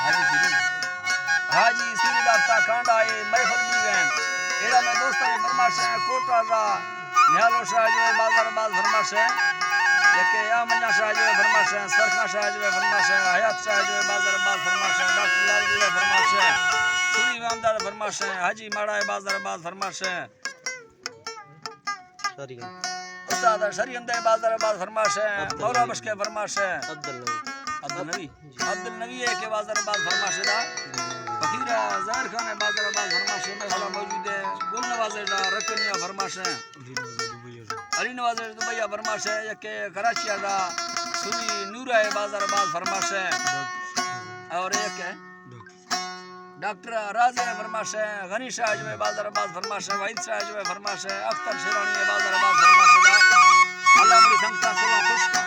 حاجی سری، حاجی سری داتا کانڈا اے محفل بیگ ءَ۔ ایڑا مئے دوستانی فرمائش ایں، کوٹا را نیالو شاہ جو اے بازار باز فرمائش ایں، یکے آ منجا شاہ جو اے فرمائش ایں، سرخا شاہ جو اے فرمائش ایں، حیات شاہ جو اے بازار باز فرمائش ایں، ڈاکٹر لال جو اے فرمائش ایں، سوری امام داد فرمائش ایں، حاجی ماڑا اے بازار باز فرمائش ایں۔ شریعند۔ استاد شریعند اے بازار باز فرمائش ایں، عبدالنبی۔ مولا بخش اے فرمائش ایں۔ عبدالنبی۔ عبدالنبی۔ جی۔ عبدالنبی اے کہ بازار باز فرمائش دا۔ فقیر ظاہر خان اے بازار باز فرمائش ایں، مئے والا موجود ایں۔ گل نواز اے دا رکنی اے فرمائش ایں۔ علی نواز اے دبئی اے فرمائش ایں، یکے کراچی اے دا سوری نورا اے بازار باز فرمائش ایں۔ اور یکے ڈاکٹر راز اے فرمائش ایں، غنی شاہ جو اے بازار باز فرمائش ایں، وحید شاہ جو اے فرمائش ایں، اختر شیرانی اے بازار باز فرمائش دا۔ اللہ مری سنگتاں کلاں خوش کا۔